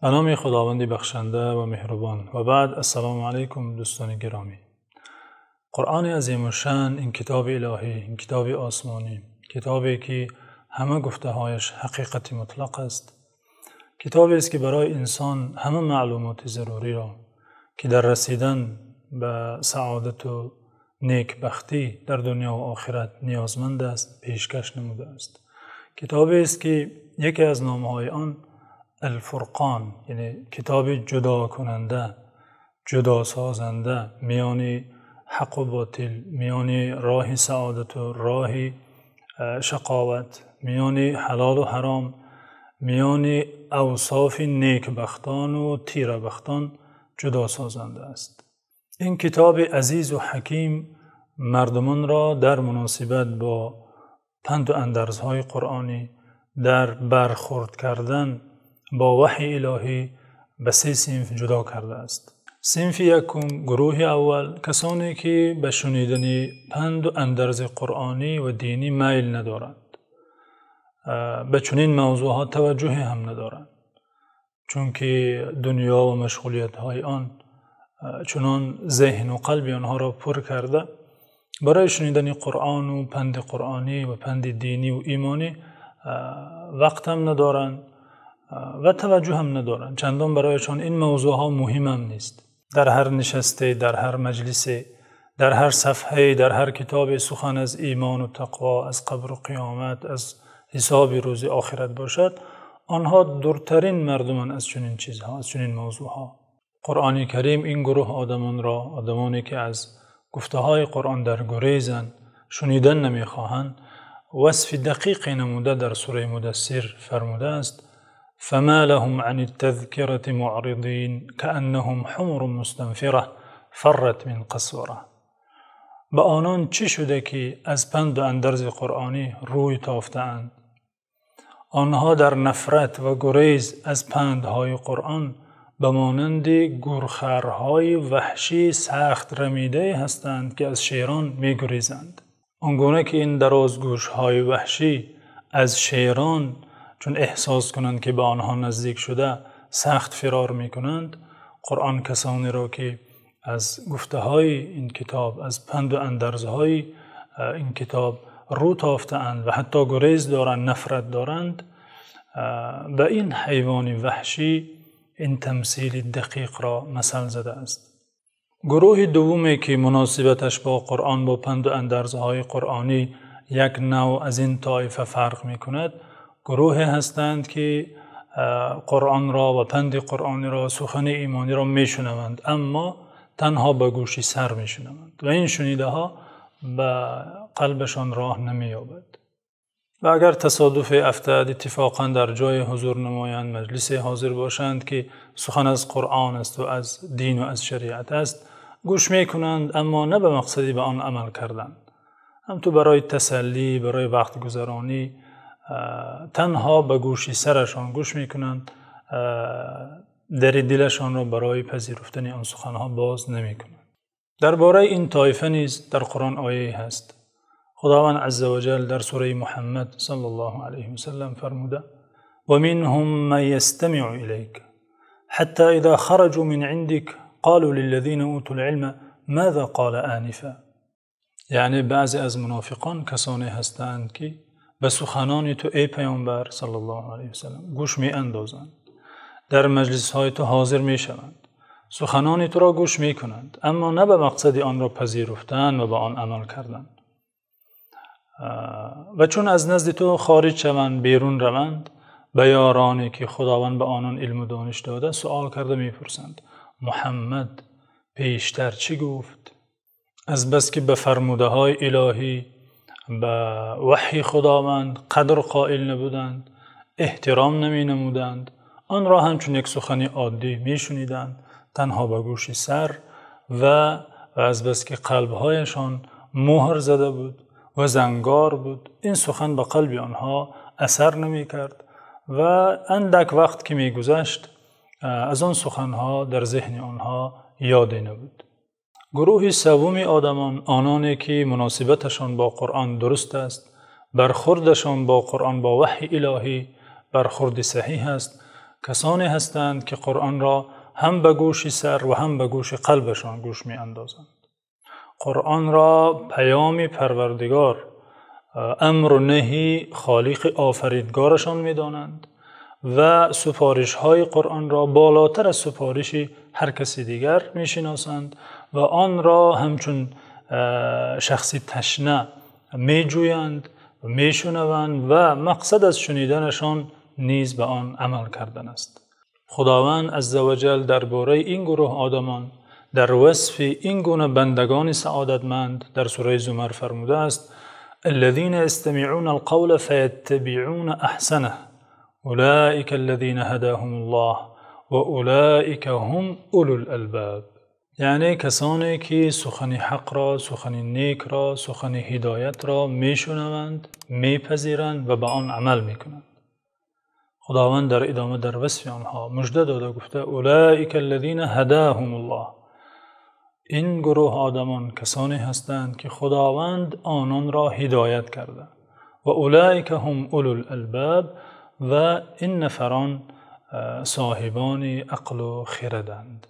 Ба номи Худованди бахшанда ва меҳрубон. Ва баъд, ассалому алайкум, дӯстони гиромӣ. Қуръони азимушшаън, ин китоби илоҳӣ, ин китоби осмонӣ, китобе ки ҳама гуфтаҳояш ҳақиқати мутлақ аст, китобест ки барои инсон ҳама маълумоти зарурӣ ро ки дар расидан ба саодат ва некбахтӣ дар дунё ва охират ниёзманд аст, пешкаш намудааст. Китобест ки яке аз номҳои он Ал-Фурқон, яъне китоби ҷудокунанда, ҷудосозанда миёни ҳақ ва ботил, миёни роҳи саодат ва роҳи шақоват, миёни ҳалол ва ҳаром, миёни авсофи некбахтон ва тирабахтон ҷудосозанда аст. Ин китоби азиз ва ҳаким мардумонро дар муносибат бо панду андарзҳои қуръонӣ, дар бархӯрд кардан бо ваҳйи илоҳӣ ба се синф ҷудо кардааст. Синфи якум, гурӯҳи аввал, касоне ки ба шунидани панду андарзи қуръонӣ ва динӣ майл надоранд, ба чунин мавзӯъҳо таваҷҷӯҳе ҳам надоранд, чунки дунё ва машғулиятҳои он чунон зеҳн ва қалби онҳоро пур карда, барои шунидани Қуръон ва панди қуръонӣ ва панди динӣ ва имонӣ вақт ҳам надоранд ва таваҷҷӯҳ ҳам надоранд. Чандон барояшон ин мавзӯъҳо муҳим ҳам нест. Дар ҳар нишасте, дар ҳар маҷлисе, дар ҳар сафҳае, дар ҳар китобе сухан аз имон ва тақво, аз қабр ва қиёмат, аз ҳисоби рӯзи охират бошад, онҳо дуртарин мардуманд аз чунин чизҳо, аз чунин мавзӯъҳо. Қуръони Карим ин гурӯҳ одамонро, одамоне ки аз гуфтаҳои Қуръон дар гурезанд, шунидан намехоҳанд, васфи дақиқе намуда дар сураи Муддассир фармудааст: فما لهم عن التذكرة معرضين كأنهم حمر مستنفرة فرت من قسورة. Ба онон чӣ шуда ки аз панду андарзи қуръонӣ рӯй тофтаанд? Онҳо дар нафрат ва гурез аз пандҳои Қуръон ба монанди гурхарҳои ваҳшӣ сахт рамидае ҳастанд ки аз шерон мегурезанд. Он гуна ки ин дарозгӯшҳои ваҳшӣ аз шерон чун эҳсос кунанд ки ба онҳо наздик шуда сахт фирор мекунанд, Қуръон касонеро ки аз гуфтаҳои ин китоб, аз панду андарзҳои ин китоб рӯ тофтаанд ва ҳатто гурез доранд, нафрат доранд, ба ин ҳайвони ваҳшӣ ин тамсили дақиқро масал задааст. Гурӯҳи дуввуме ки муносибаташ бо Қуръон, бо панду андарзҳои қуръонӣ як навъ аз ин тоифа фарқ мекунад, гурӯҳе ҳастанд ки Қуръонро ва панди қуръониро, сухани имониро мешунаванд, аммо танҳо ба гӯши сар мешунаванд ва ин шунидаҳо ба қалбашон роҳ намеёбад. Ва агар тасодуфе афтад, иттифоқан дар ҷое ҳузур намоянд, маҷлисе ҳозир бошанд ки сухан аз Қуръон аст ва аз дин ва аз шариат аст, гӯш мекунанд, аммо на ба мақсади ба он амал кардан, ҳамту барои тасаллӣ, барои вақтгузаронӣ танҳо ба гӯши сарашон гӯш мекунанд, дари дилашонро барои пазируфтани он суханҳо боз намекунанд. Дар бораи ин тоифа низ дар Қуръон ояе ҳаст. Худованд азза ва ҷалл дар сураи Муҳаммад саллаллоҳу алайҳи васаллам фармуда: ва минҳум ман ястамиъу илайка ҳатто изо хараҷу мин индика қолу лиллазина утул илма мозо қола онифа. Яъне баъзе аз мунофиқон касоне ҳастанд ки ба суханони ту эй паёмбар саллаллоҳу алайҳи васаллам гӯш меандозанд, дар маҷлисҳои ту ҳозир мешаванд, суханони туро гӯш мекунанд, аммо на ба мақсади онро пазируфтан ва ба он амал кардан. Ва чун аз назди ту хориҷ шаванд, берун раванд, ба ёроне ки Худованд ба онон илму дониш додааст савол карда мепурсанд: Муҳаммад пештар чӣ гуфт? Аз бас ки ба фармудаҳои илоҳӣ, ба ваҳйи Худованд қадр қоил набуданд, эҳтиром наменамуданд, онро ҳамчун як сухани оддӣ мешуниданд, танҳо ба гӯши сар, ва аз бас ки қалбҳояшон мӯҳр зада буд ва зангор буд, ин сухан ба қалби онҳо асар намекард ва андак вақт ки мегузашт аз он суханҳо дар зеҳни онҳо ёде набуд. Гурӯҳи севуми одамон ононе ки муносибаташон бо Қуръон дуруст аст, бархӯрдашон бо Қуръон, бо ваҳйи илоҳӣ бархӯрди саҳеҳ аст, Касоне ҳастанд, ки Қуръонро ҳам ба гӯши сар ва ҳам ба гӯши қалбашон гӯш меандозанд. Қуръонро паёми Парвардигор, амру наҳйи Холиқи Офаридгорашон медонанд ва супоришҳои Қуръонро болотар аз супориши ҳар кас дигар мешиносанд ва онро ҳамчун шахси ташна меҷӯянд ва мешунаванд ва мақсад аз шуниданашон низ ба он амал кардан аст. Худованд азза ва ҷалл дар бораи ин гурӯҳи одамон дар васфи ин гуна бандагони саодатманд дар сураи Зумар фармудааст: الذين يستمعون القول فيتبعون أحسنه أولئك الذين هداهم الله وأولئك هم أولو الألباب. Яъне касоне ки сухани ҳақро, сухани некро, сухани ҳидоятро мешунаванд, мепазиранд ва ба он амал мекунанд. Худованд дар идома дар васфи онҳо мужда дода гуфта: أولئك الذين هداهم الله. Ин гурӯҳи одамон касоне ҳастанд, ки Худованд ононро ҳидоят кардааст. وأولئك هم أولو الألباب, ва ин нафарон соҳибони ақл ва хираданд.